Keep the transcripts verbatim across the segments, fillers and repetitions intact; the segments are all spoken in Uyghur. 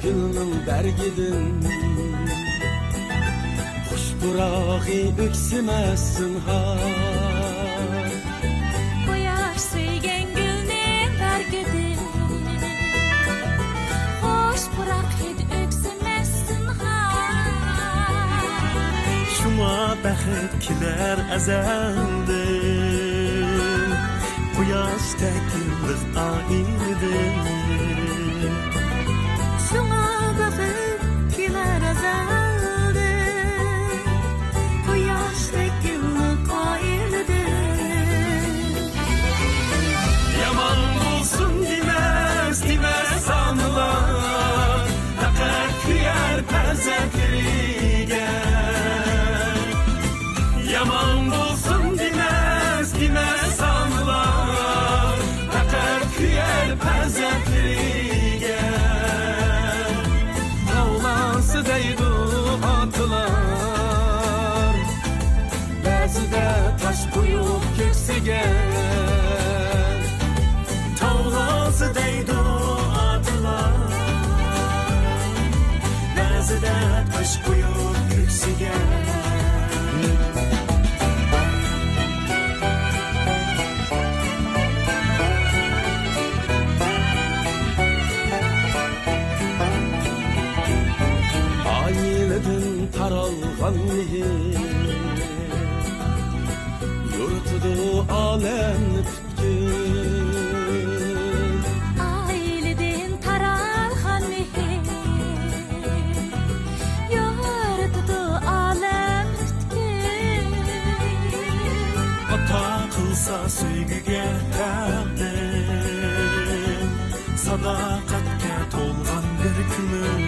گۈلنىڭ بەرگىدىن، خۇش پۇراقى ئۆكسىمەس زىنھار. قۇياش سۆيگەن گۈلنىڭ بەرگىدىن، خۇش پۇراق ھىدى ئۆكسىمەس زىنھار. شۇڭا بەخت كېلەر ئەزەلدىن، قۇياشتەك يىللىق ئائىلىدىن. شۇڭا بەخت كېلەر ئەزەلدىن، قۇياشتەك يىللىق ئائىلىدىن. يامان بولسۇن دېمەس، دېمەس ئانىلار، پەقەت كۆيەر پەرزەنتلىرىگە. يامان بولسۇن دېمەس، دېمەس ئانىلار، پەقەت كۆيەر پەرزەنتلىرىگە. تاۋلانسا دەيدۇ ئاتىلار، بەزىدە تاش قويۇپ كۆكسىگە. تاۋلانسا دەيدۇ ئاتىلار، بەزىدە تاش قويۇپ كۆكسىگە. ئائىلىدىن تارالغان مېھىر يورۇتىدۇ ئالەمنى پۈتكۈل. ئائىلىدىن تارالغان مېھىر يورۇتىدۇ ئالەم پۈتكۈل. ئاتا قىلسا سۆيگۈگە تەقدىر، ساداقەتكە تولغان بىر كۆڭۈل.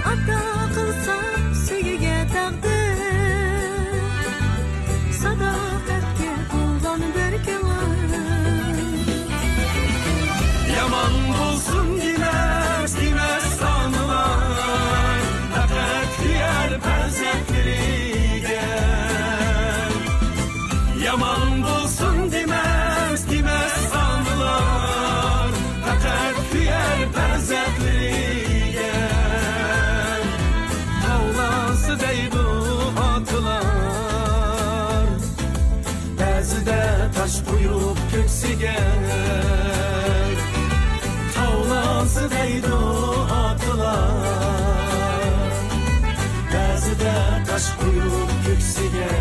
ئاتا قىلسا سۆيگۈگە تەقدىر، ساداقەتكە تولغان بىر كۆڭۈل. يامان بولسۇن دېمەس، دېمەس ئانىلار، پەقەت كۆيەر پەرزەنتلىرىگە. يامان بولسۇن دېمەس، دېمەس ئانىلار، پەقەت كۆيەر پەرزەنتلىرىگە. تاۋلانسا دەيدۇ ئاتىلار، بەزىدە تاش قويۇپ كۆكسىگە. تاۋلانسا دەيدۇ ئاتىلار، بەزىدە تاش قويۇپ كۆكسىگە.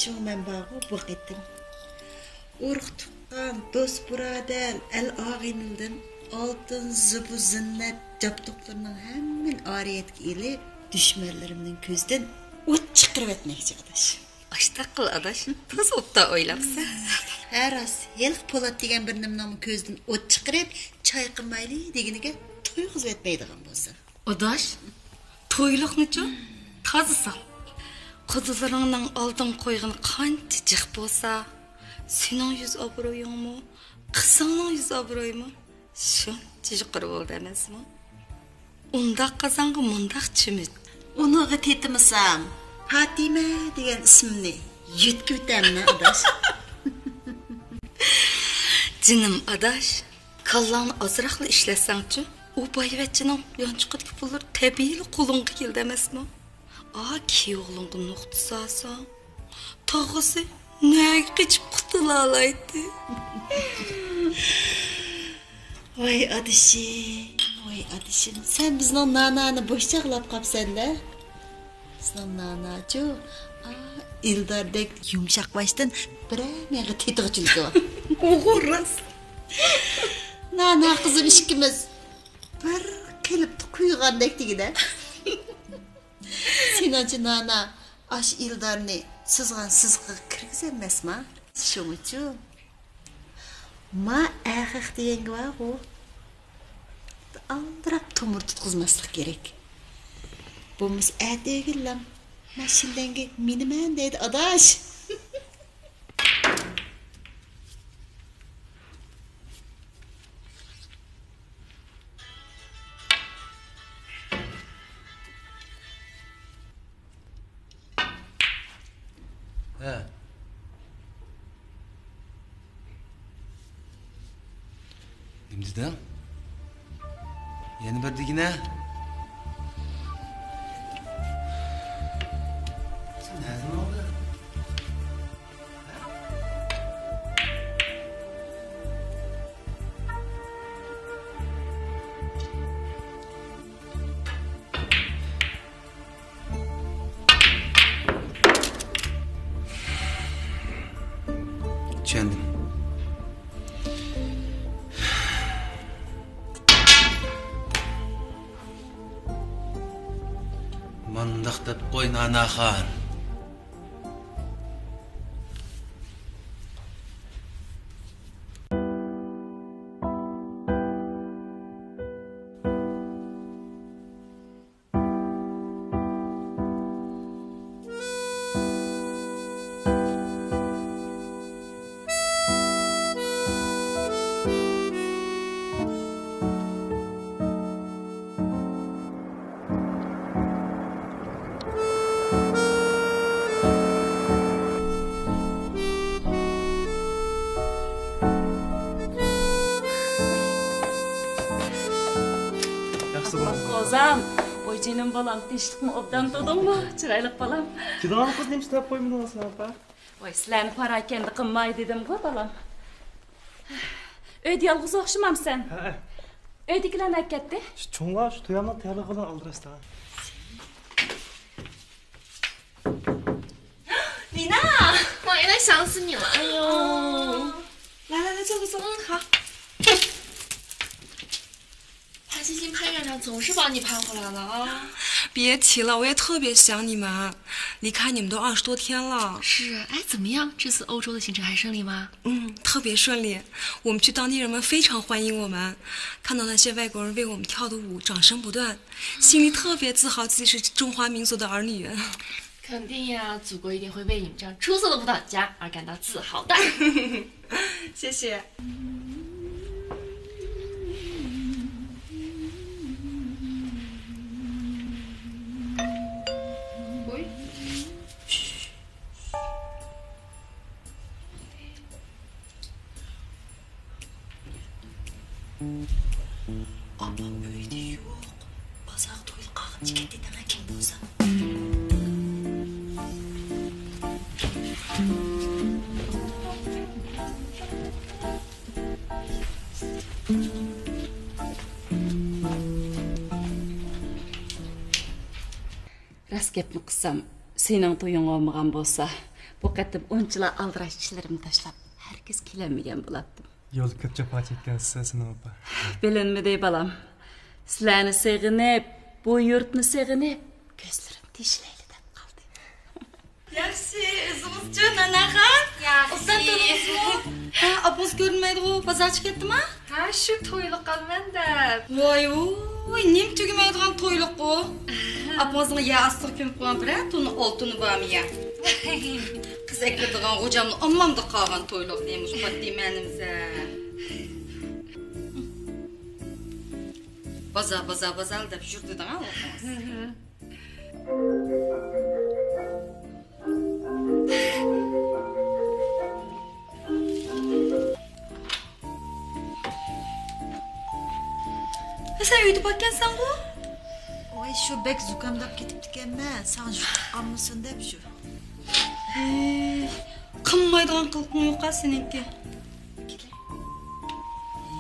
شۇڭا مەن بارغۇ بۇ قېتىم ئۇرۇق-تۇغقان، دوست-بۇرادەر، ئەل-ئاغىنىلىدىن ئالتۇن، زىبۇ-زىننەت، جابدۇقلىرىنىڭ ھەممىنى ئارىيەتكە ئېلىپ، دۈشمەنلىرىمنىڭ كۆزىدىن ئوت چىقىرىۋەتمەكچى، ئاداش. ئاشتاق قىل، ئاداش. تازا ئوبدان ئويلاپسەن. ھە، راست. ھېلىقى پولات دېگەن بىر نېمىنىڭمۇ كۆزىدىن ئوت چىقىرىپ، چايقىمايلى دېگىنىگە تويغۇزۇۋەتمەيدىغان بولسا. ئاداش، تويلۇقنىچۇ؟ تازا سال. قۇدىلىرىڭنىڭ ئالدىڭغا قويغىنى قانچە جىق بولسا، سېنىڭ يۈز ئابرۇيۇڭمۇ، قىزىڭنىڭ يۈز ئابرۇيىمۇ شۇنچە يۇقىرى بولىدۇ ئەمەسمۇ؟ ئۇنداق قازانغا مۇنداق چۆمۈچ. ئۇنىڭغا تېتىمىسام، پاتىمە دېگەن ئىسىمنى يۆتكىۋېتەممەن، ئاداش. جېنىم ئاداش، كاللاڭنى ئازراقلا ئىشلەتسەڭچۇ، ئۇ بايۋەچچىنىڭ يانچۇقىدىكى پۇللىرى تەبىئىيلا قولۇڭغا كېلىدۇ ئەمەسمۇ؟ ئا، كىيوغلۇڭغا نۇقتا سالساڭ، تاغىسى نەگە قېچىپ قۇتۇلالايتتى؟ ۋاي ئادىشىم، ۋاي ئادىشىم، سەن بىزنىڭ نانانى بوش چاغلاپ قاپسەن-دە. بىزنىڭ ناناچۇ، ئا، ئىلداردەك يۇمشاق باشتىن بىرەر مېڭە تېتىغۇچىلىكى بار. ئوغۇر راست. نانا قىزىم ئىككىمىز بىر قېلىپتا قۇيغاندەك دېگىنە. سېنىڭچە نانا ئاشۇ ئىلدارنى سىزغان سىزىقىغا كىرگۈزەلمەسما؟ شۇڭىچۇ ما ئەخەق دېگەنگە بارغۇ، ئالدىراپ تومۇر تۇتقۇزماسلىق كېرەك. بولمىسا ئەتە ئۆگۈنلەڭ، ماشىنىلەڭگە مىنىمەن دەيدۇ ئاداش. ھە. نېمە دېدىڭ؟ يەنە بىر دېگىنە. سەن ھەزىم بولدى. چۈشەندىم. مانداق دەپ قوي، ناناخان. ياخشى بولۇڭ. قوزام، ۋاي جېنىم بالام، تىنچلىقمۇ، ئوبدان تۇردۇڭمۇ؟ چىرايلىق بالام. كېلىدىغان قىز نېمىشقا دەپ قويمىدىڭىز، ئاپا؟ ۋاي، سىلەرنى پاراكەندە قىلماي دېدىمغۇ، بالام. ئۆيدە يالغۇز ئوخشىمامسەن؟ ھەئە. ئۆيدىكىلەر نەگە كەتتى؟ شۇ چوڭلار شۇ تويامنىڭ تەييارلىقى بىلەن ئالدىراشتا. 丽娜，妈，原来想死你了。哎呦，来来来，坐坐坐，好。潘星星、潘月亮总是把你盼回来了啊。别提了，我也特别想你们，离开你们都二十多天了。是啊，哎，怎么样？这次欧洲的行程还顺利吗？嗯，特别顺利。我们去当地人们非常欢迎我们，看到那些外国人为我们跳的舞，掌声不断，心里特别自豪自己是中华民族的儿女。肯定呀，祖国一定会为你们这样出色的舞蹈家而感到自豪的。谢谢。喂。 ئاپام ئۆيدە يوق. بازارغا تويلۇق قالغىنىچە كەتتى دەڭە، كىم بولسا. راست گەپنى قىلسام، سېنىڭ تويۇڭ بولمىغان بولسا، بۇ قېتىم ئۇنچىلا ئالدىراش ئىشلىرىمنى تاشلاپ، ھەرگىز كېلەلمىگەن بولاتتىم. يولدا كۆپ جاپا چەككەنسىز، سىنىڭ ئاپا. بىلىنمىدى، بالام. سىلەرنى سېغىنىپ، بۇ يۇرتنى سېغىنىپ، كۆزلىرىم تېشىلەيلى دەپ قالدى. ياخشى، ئۆزىڭىزچۇ، ناناخان؟ ياخشى. ئوبدان تۇردىڭىزمۇ؟ ھە، ئاپىڭىز كۆرۈنمەيدىغۇ، بازارچە كەتتىما؟ ھە، شۇ تويلۇق قالىمەن دەپ. ۋاي ۋۇي، نېمە تۈگىمەيدىغان تويلۇققۇ؟ ئاپىڭىزنىڭ يەر ئاستىغا كۆمۈپ قويغان بىرەر توننا ئالتۇنى بارمۇ يا؟ قىز ئەكىرىدىغان غوجامنىڭ ئاممامدا قالغان تويلۇق نېمە مۇشۇ قاتتىي مەنىمىزە. بازار، بازار، بازار دەپ يۈردى دەڭە ئاپىڭىز. سەن ئۆيدە باركەنسەنغۇ؟ ۋاي، شۇ بەك زۇكامداپ كېتىپتىكەنمەن، ساڭا يۇقۇپ قالمىسۇن دەپ شۇ. ھەي، قىلمايدىغان قىلىقىڭ يوق-ھە سېنىڭكى.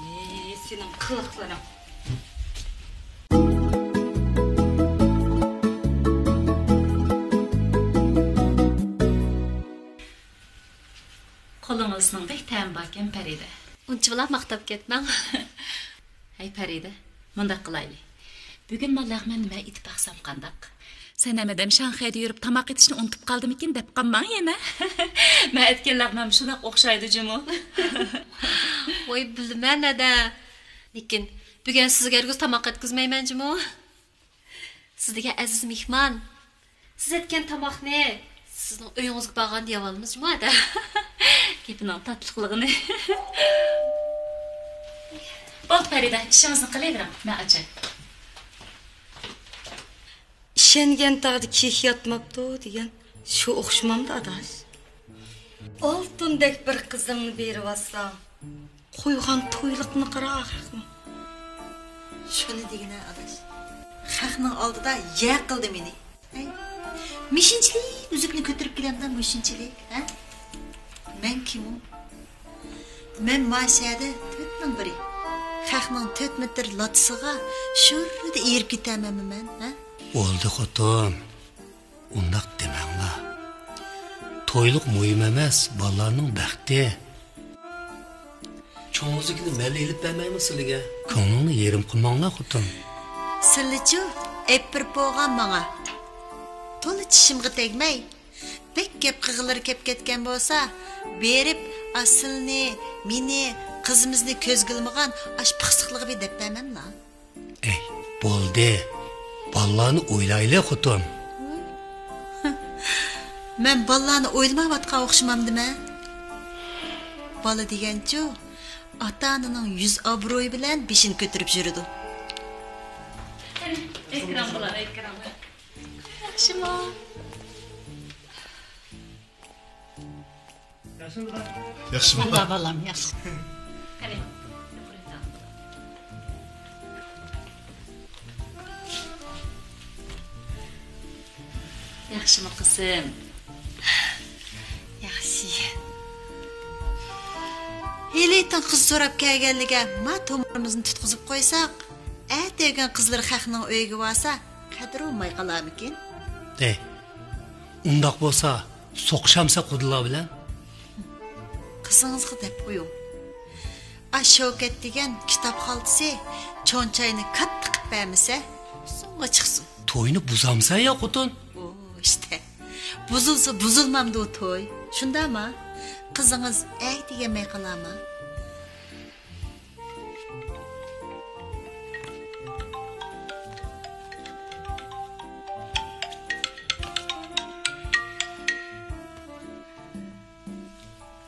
ھەي، سېنىڭ قىلىقلىرىڭ. قولىڭىزنىڭ بەك تەمى باركەن، پەرىدە. ئۇنچىۋالا ماختاپ كەتمەڭ. ھەي، پەرىدە، مۇنداق قىلايلى. بۈگۈن ما لەغمەننى مەن ئېتىپ باقسام قانداق؟ سەنەم ئادەم شاڭخەيدە يۈرۈپ تاماق ئېتىشنى ئۇنتۇپ قالدىمىكىن دەپ قالماڭ يەنە. مەن ئەتكەن لەغمەن شۇنداق ئوخشايدۇ جۇمۇ. ۋاي، بىلىمەن ئەدە. لېكىن بۈگۈن سىزگە ھەرگىز تاماق ئەتكۈزمەيمەن جۇمۇ. سىز دېگەن ئەزىز مېھمان. سىز ئەتكەن تاماقنى سىزنىڭ ئۆيىڭىزگە بارغاندا يەۋالىمىز جۇمۇ ئەدە. گېپىنىڭ تاتلىقلىقىنى. بولدى پەرىدە، ئىشىڭىزنى قىلىۋېرىڭ، مەن ئاچاي. ئىشەنگەن تاغدا كىيىك ياتماپتۇ دېگەن شۇ ئوخشىمامدۇ ئاداش؟ ئالتۇندەك بىر قىزىڭنى بېرىۋاتساڭ، قويغان تويلۇقنى قارا خەقنىڭ. شۇنى دېگىنە ئاداش. خەقنىڭ ئالدىدا يەر قىلدى مېنى. ھەي، مۇشۇنچىلىك ئۈزۈكنى كۆتۈرۈپ كېلەمدۇ مۇشۇنچىلىك، ھە؟ مەن كىم ئۇ؟ مەن ما شەھەردە تۆتنىڭ بىرى. خەقنىڭ تۆت مېتىر لاتىسىغا شۇررىدە ئېرىپ كېتەرمەنمۇ مەن، ھە؟ بولدى خوتۇن، ئۇنداق دېمەڭلار. تويلۇق مۇھىم ئەمەس، بالىلارنىڭ بەختى. چوڭ ئۈزۈكنى مەنلا ئېلىپ بەرمەيمۇ سىلىگە؟ كۆڭلۈڭنى يېرىم قىلماڭلار خوتۇن. سىلىچۇ ئەپ بېرىپ بولغان ماڭا. تولا چىشىمغا تەگمەي، بەك گەپ قىلغۇلىرى كەپ كەتكەن بولسا، بېرىپ، ئا، سىلنى، مېنى، قىزىمىزنى كۆزگە ئىلمىغان ئاش پىخسىقلىقى بىر دەپ بەرمەملا. ئەي، بولدى. بالىلارنى ئويلايلى، خوتۇن. مەن بالىلارنى ئويلىمايۋاتقان ئوخشىمامدىمەن؟ بالا دېگەنچۇ، ئاتا-ئانىنىڭ يۈز ئابرۇيى بىلەن بېشىنى كۆتۈرۈپ يۈرىدۇ. ئېكران بىلەن، ئېكران بىلەن. ياخشىمۇ؟ ياخشىمۇ؟ بالام، ياخشى. قېنى، يۇقىرى تارتىڭ. ياخشىمۇ قىزىم؟ ياخشى. ھېلىتىن قىز سوراپ كەلگەنلىكى ما تومۇرىمىزنى تۇتقۇزۇپ قويساق، ئەتە ئۆگەن قىزلىرى خەقنىڭ ئۆيىگە بارسا، قەدرى بولماي قالارمىكىن؟ ئەي، ئۇنداق بولسا، سوقۇشامسەن خۇدىلار بىلەن؟ قىزىڭىزغا دەپ قويۇڭ. ئا شەۋكەت دېگەن كىتاب خالتىسى چوڭچاينى كاتتا قىپ بەرمىسە، ئۇزۇنغا چىقسۇن. توينى بۇزامسەن يا خوتۇن؟ ئۇ ئىشتە. بۇزۇلسا بۇزۇلمامدۇ توي؟ شۇنداما؟ قىزىڭىز ئەي دېگەنمەي قالارما؟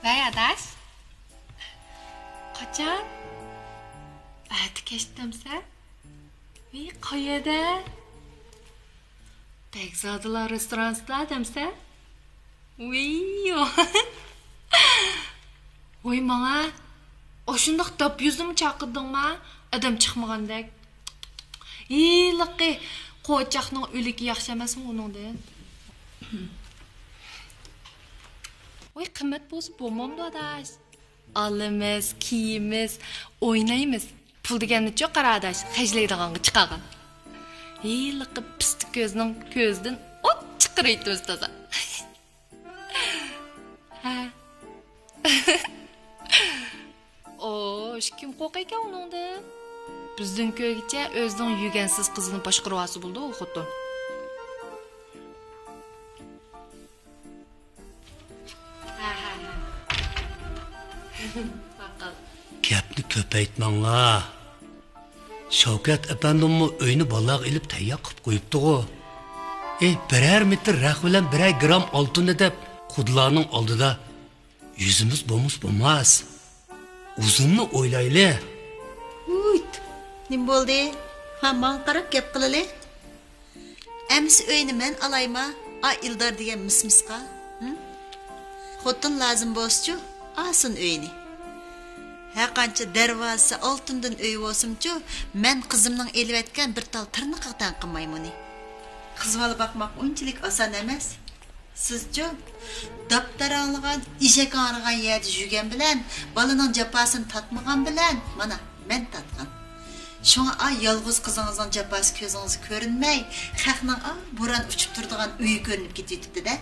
ۋەي ئاداش، قاچان؟ ئەتە كەچتىمسەن؟ ۋىي، قەيەردە؟ بەگزادىلا رېستورانسىدا دەمسە؟ ۋىي. ۋوي ماڭا، ئاشۇنداق داپ يۈزدىمۇ چاقىردىڭما؟ ئادەم چىقمىغاندەك. ھېلىقى قوچاقنىڭ ئۆلۈكى ياخشى ئەمەسمۇ ئۇنىڭدىن؟ ۋوي قىممەت بولسا بولمامدۇ ئاداش؟ ئالىمىز، كىيىمىز، ئوينايمىز. پۇل دېگەننىچۇ قارا ئاداش، خەجلەيدىغانغا چىقارغان. ھېلىقى پىستە كۆزنىڭ كۆزىدىن ئوت چىقىرىۋېتىمىز تازا. ھە. ئوش، كىم قورقىدىكەن ئۇنىڭدىن؟ بىزدىن كۆرگىچە ئۆزىنىڭ يۈگەنسىز قىزىنى باشقۇرۇۋالسا بولىدۇ ئۇ خوتۇن. ھە، ھە، ھە. ماقۇل. گەپنى كۆپەيتمەڭلار. شەۋكەت ئەپەندىممۇ ئۆينى بالىلارغا ئېلىپ تەييار قىلىپ قويۇپتىغۇ. ئى، بىرەر مېتىر رەخ بىلەن بىرەر گرام ئالتۇننى دەپ، قۇدىلارنىڭ ئالدىدا يۈزىمىز بولمىسا بولماس. ئۇزۇننى ئويلايلى. ھۇيت، نېمە بولدى؟ ھا، ماڭا قاراپ گەپ قىلىلى. ئەمىسە ئۆينى مەن ئالايما، ئا ئىلدار دېگەن مىسمىسقا؟ ھىم؟ خوتۇن لازىم بولسىچۇ، ئالسۇن ئۆينى. ھەرقانچە دەرۋازىسى ئالتۇندىن ئۆي بولسىمۇچۇ، مەن قىزىمنىڭ ئېلىۋەتكەن بىر تال تىرنىقىغا تەڭ قىلمايمۇ ئۇنى. قىز بالا باقماق ئۇنچىلىك ئاسان ئەمەس. سىزچۇ، داپتاراڭلىغان، ئېشەك ھاڭرىغان يەردە يۈرگەن بىلەن، بالىنىڭ جاپاسىنى تارتمىغان بىلەن، مانا، مەن تارتقان. شۇڭا ئا يالغۇز قىزىڭىزنىڭ جاپاسى كۆزىڭىزگە كۆرۈنمەي، خەقنىڭ ئا بوران ئۇچۇپ تۇرىدىغان ئۆيى كۆرۈنۈپ كېتىۋېتىپتۇ-دە.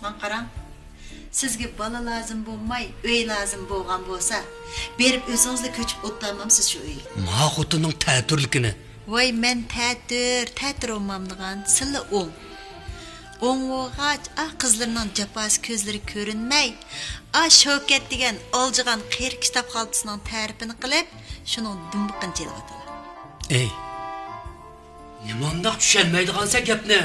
ماڭا قاراڭ، سىزگە بالا لازىم بولماي، ئۆي لازىم بولغان بولسا، بېرىپ ئۆزىڭىزلا كۆچۈپ ئولتۇرالمامسىز شۇ ئۆيگە؟ ما خوتۇننىڭ تەتۈرلۈكىنى. ۋاي، مەن تەتۈر، تەتۈر بولمامدىغان، سىللا ئوڭ. ئوڭ بولغاچ، ئا قىزلىرىنىڭ جاپاسى كۆزلىرىگە كۆرۈنمەي، ئا شەۋكەت دېگەن ئالجىغان قېرى كىتاب خالتىسىنىڭ تەرىپىنى قىلىپ، شۇنىڭ دۇمبىقىنى چېلىۋاتىدۇ. ئەي، نېمانداق چۈشەنمەيدىغانسەن گەپنى؟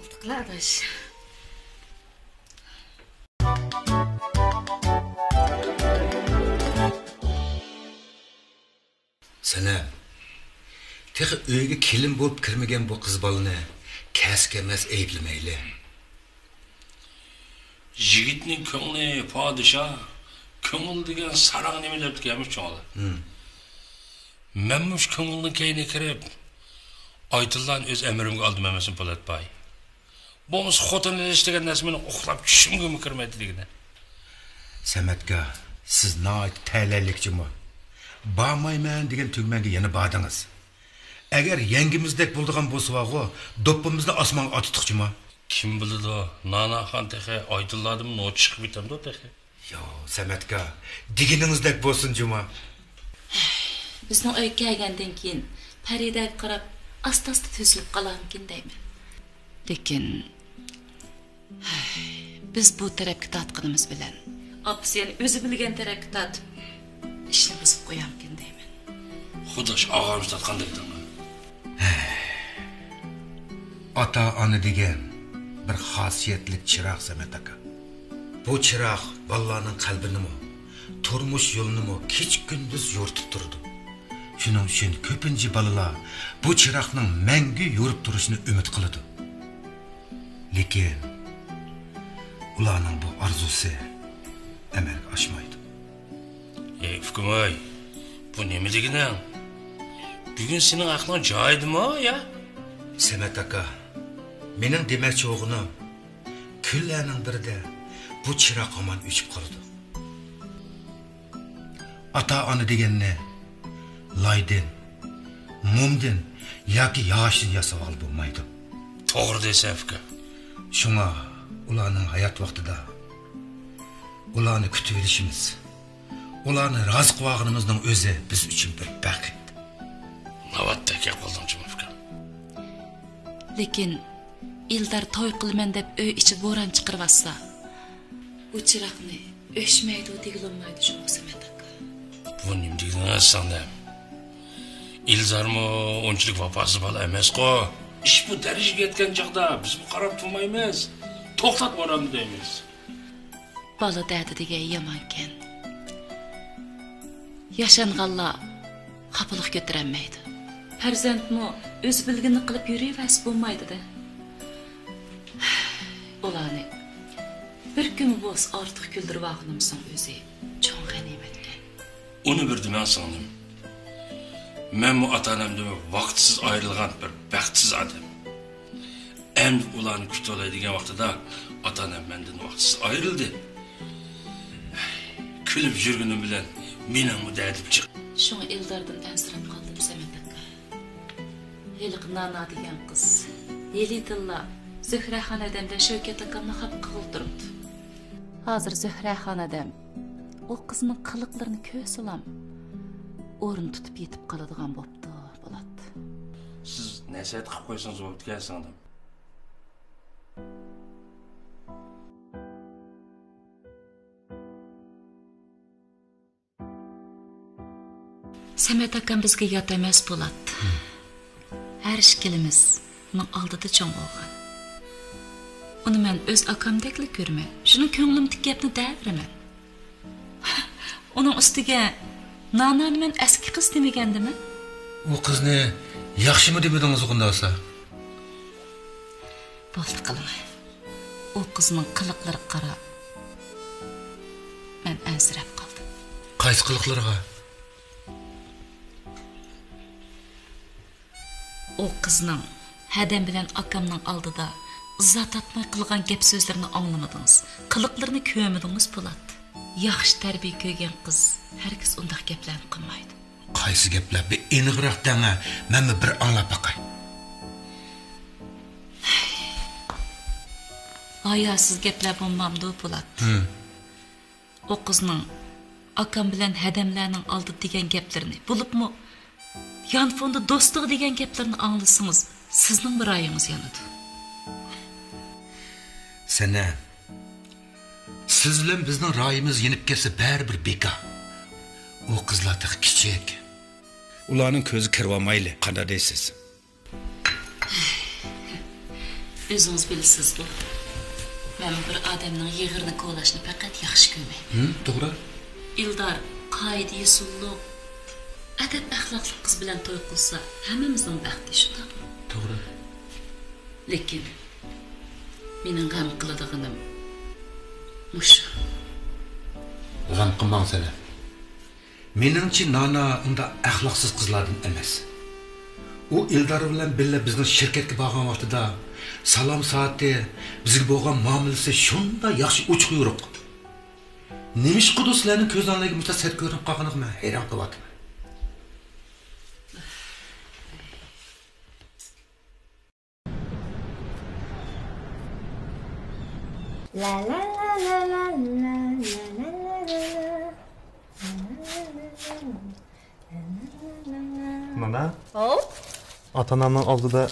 بولدى قىلە ئاداش. سەنە، تېخى ئۆيگە كېلىن بولۇپ كىرمىگەن بۇ قىز بالىنى كەسكە ئەمەس ئەيىبلىمەيلى. يىگىتنىڭ كۆڭلى پادىشاھ، كۆڭۈل دېگەن ساراڭ نېمە دەپتىكەنمىش چوڭلار. ھىم. مەنمۇ شۇ كۆڭۈلنىڭ كەينىگە كىرىپ، ئايتىللانى ئۆز ئەمرىمگە ئالدىم ئەمەسمۇ، پولات باي؟ بولمىسا خوتۇن ئېلىش دېگەن نەرسە مېنىڭ ئۇخلاپ چۈشۈمگىمۇ كىرمەيتتى دېگىنە. سەمەتكا، سىز ناھايىتى تەلەيلىك جۇمۇ. بارمايمەن دېگەن تۈگمەنگە يەنە باردىڭىز. ئەگەر يەڭگىمىزدەك بولىدىغان بولسىۋاغۇ، دوپپىمىزنى ئاسمانغا ئاتتۇق جۇمۇ. كىم بىلىدۇ، ناناخان تېخى ئايدىڭلاردىمۇ نوچى چىقىپ كېتەمدۇ تېخى. ياق، سەمەتكا، دېگىنىڭىزدەك بولسۇن جۇمۇ. بىزنىڭ ئۆيگە كەلگەندىن كېيىن پەرىدەگە قاراپ ئاستا-ئاستا تۈزۈلۈپ قالارمىكىن دەيمەن. لېكىن، ھەي، بىز بۇ تەرەپكە تارتقىنىمىز بىلەن ئاپىسى يەنە ئۆزى بىلگەن تەرەپكە تارتىپ، ئىشنى بۇزۇپ قويارمىكىن دەيمەن. خۇداش ئاغامىز تارتقاندەك دەڭ. ئاتا-ئانا دېگەن بىر خاسىيەتلىك چىراغ، سەمەت ئاكا. بۇ چىراغ بالىلارنىڭ قەلبىنىمۇ، تۇرمۇش يولىنىمۇ كېچە-كۈندۈز يورۇتۇپ تۇرىدۇ. شۇنىڭ ئۈچۈن كۆپىنچە بالىلار بۇ چىراغنىڭ مەڭگۈ يورۇپ تۇرۇشىنى ئۈمىد قىلىدۇ. لېكىن ئۇلارنىڭ بۇ ئارزۇسى ئەمەلگە ئاشمايدۇ. ئەي ئۇكىماي، بۇ نېمە دېگىنىڭ؟ بۈگۈن سېنىڭ ئەقلىڭ جايىدىمۇ يا؟ سەمەت ئاكا، مېنىڭ دېمەكچى بولغىنىم، كۈنلەرنىڭ بىرىدە بۇ چىراغ ھامان ئۆچۈپ قالىدۇ. ئاتا-ئانا دېگەننى لايدىن، مومدىن ياكى ياغاچتىن ياسىۋالغىلى بولمايدۇ. توغرا دەيسەن، ئۇكا. شۇڭا ئۇلارنىڭ ھايات ۋاقتىدا ئۇلارنى كۈتۈۋېلىشىمىز، ئۇلارنى رازى قىلىۋالغىنىمىزنىڭ ئۆزى بىز ئۈچۈن بىر بەخت. ناۋادا گەپ قىلدىڭ جۇمۇ ئۇكام. لېكىن ئىلدار توي قىلىمەن دەپ ئۆي ئىچىدە بوران چىقىرىۋاتسا، بۇ چىراغنى ئۆچمەيدۇ دېگىلى بولمايدۇ جۇمۇ سەمەت ئاكا. بۇ نېمە دېگىنىڭ سىڭلىم؟ ئىلدارمۇ ئۇنچىلىك ۋاپاسىز بالا ئەمەسقۇ. ئىش بۇ دەرىجىگە يەتكەن چاغدا بىزمۇ قاراپ تۇرمايمىز. توختات بوراننى دەيمىز. بالا دەردى دېگەن يامانكەن. ياشانغانلار خاپىلىق كۆتۈرەلمەيدۇ. پەرزەنتمۇ ئۆزى بىلگىنىنى قىلىپ يۈرۈۋەرسە بولمايدۇ-دە. ئۇلارنى بىر كۈنمۇ بولسا ئارتۇق كۈلدۈرۈۋالغىنىمىزنىڭ ئۆزى چوڭ غەنىيمەتكەن. ئۇنى بىر دېمەڭ سىڭلىم. مەنمۇ ئاتا-ئانامدىن ۋاقىتسىز ئايرىلغان بىر بەختسىز ئادەم. ئەمدى ئۇلارنى كۈتۈۋالاي دېگەن ۋاقتىدا ئاتا-ئانام مەندىن ۋاقىتسىز ئايرىلدى. كۈلۈپ يۈرگىنىم بىلەن مېنىڭمۇ دەردىم چىقتى. شۇڭا ئىلداردىن ئەنسىرەپ قالدىم، سەمەت ئاكا. ھېلىقى نانا دېگەن قىز ھېلىتىنلا زۆھرەخان ھەدەم بىلەن شەۋكەت ئاكامنى خاپا قىلغىلى تۇرۇپتۇ. ھازىر زۆھرەخان ھەدەم ئۇ قىزنىڭ قىلىقلىرىنى كۆرسىلام، ئورنى تۇتۇپ يېتىپ قالىدىغان بوپتۇ، بولات. سىز نەسىھەت قىلىپ قويسىڭىز بوپتىكەن، سىڭلىم. سەمەت ئاكام بىزگە يات ئەمەس، بولات. ھەر ئىككىلىمىز ئۇنىڭ ئالدىدا چوڭ بولغان. ئۇنى مەن ئۆز ئاكامدەكلا كۆرىمەن. شۇنىڭ كۆڭلۈمدىكى گەپنى دەۋېرىمەن. ئۇنىڭ ئۈستىگە نانانى مەن ئەسكى قىز دېمىگەندىمەن؟ ئۇ قىزنى ياخشىمۇ دېمىدىڭىز ئۇنداق بولسا؟ بولدى قىلىڭ. ئۇ قىزنىڭ قىلىقلىرىغا قاراپ، مەن ئەنسىرەپ قالدىم. قايسى قىلىقلىرىغا؟ ئۇ قىزنىڭ ھەدەم بىلەن ئاكامنىڭ ئالدىدا ئىزا تارتماي قىلغان گەپ سۆزلىرىنى ئاڭلىمىدىڭىز، قىلىقلىرىنى كۆرمىدىڭىز، پولات. ياخشى تەربىيە كۆرگەن قىز ھەرگىز ئۇنداق گەپلەرنى قىلمايدۇ. قايسى گەپلەر؟ بىر ئېنىقراق دەڭە، مەنمۇ بىر ئاڭلاپ باقاي. ھاياسىز گەپلەر بولمامدۇ، پولات؟ ھىم. ئۇ قىزنىڭ ئاكام بىلەن ھەدەملەرنىڭ ئالدىدا دېگەن گەپلىرىنى، بولۇپمۇ يانفوندا دوستىغا دېگەن گەپلىرىنى ئاڭلىسىڭىز، سىزنىڭمۇ رايىڭىز يانىدۇ. سەنە، سىز بىلەن بىزنىڭ رايىمىز يېنىپ كەتسە بەرىبىر بىكار. ئۇ قىزلار تېخى كىچىك. ئۇلارنىڭ كۆزىگە كىرىۋالمايلى، قانداق دەيسىز؟ ئۆزىڭىز بىلىسىزغۇ، مەنمۇ بىر ئادەمنىڭ يىغىرىنى كولاشنى پەقەت ياخشى كۆرمەيمەن. ھىم، توغرا. ئىلدار قائىدە-يوسۇنلۇق، ئەدەپ-ئەخلاقلىق قىز بىلەن توي قىلسا، ھەممىمىزنىڭ بەختى، شۇنداقمۇ؟ توغرا. لېكىن مېنىڭ غەم قىلىدىغىنىم مۇشۇ. غەم قىلماڭ سەنەم. مېنىڭچە نانا ئۇنداق ئەخلاقسىز قىزلاردىن ئەمەس. ئۇ ئىلدار بىلەن بىللە بىزنىڭ شىركەتكە بارغان ۋاقتىدا سالام سائىتى، بىزگە بولغان مۇئامىلىسى شۇنداق ياخشى، ئوچۇق يورۇق. نېمىشقىدۇ سىلەرنىڭ كۆز ئالدىغا مۇشۇنداق سەت كۆرۈنۈپ قالغىنىغا مەن ھەيران قېلىۋاتىمەن. مانا، ئاتا-ئانامنىڭ ئالدىدا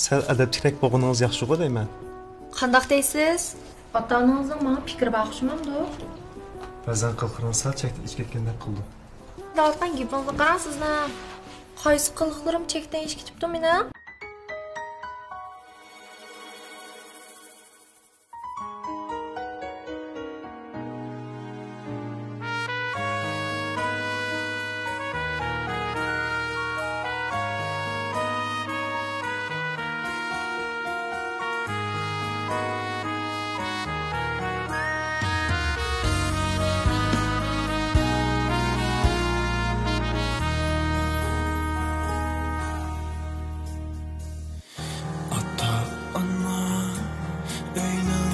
سەل ئەدەپلىكرەك بولغىنىڭىز ياخشىغۇ دەيمەن. قانداق دەيسىز؟ ئاتا-ئانىڭىزنىڭ ماڭا پىكرى بار ئوخشىمامدۇ؟ بەزەن قىلىقلىرىڭىز سەل چەكتىن ئېشىپ كەتكەندەك قىلىدۇ. دەۋاتقان گېپىڭىزنى قاراڭ سىزنىڭ. قايسى قىلىقلىرىم چەكتىن ئېشىپ كېتىپتۇ مېنىڭ؟ ئاتا-ئانا ئۆينىڭ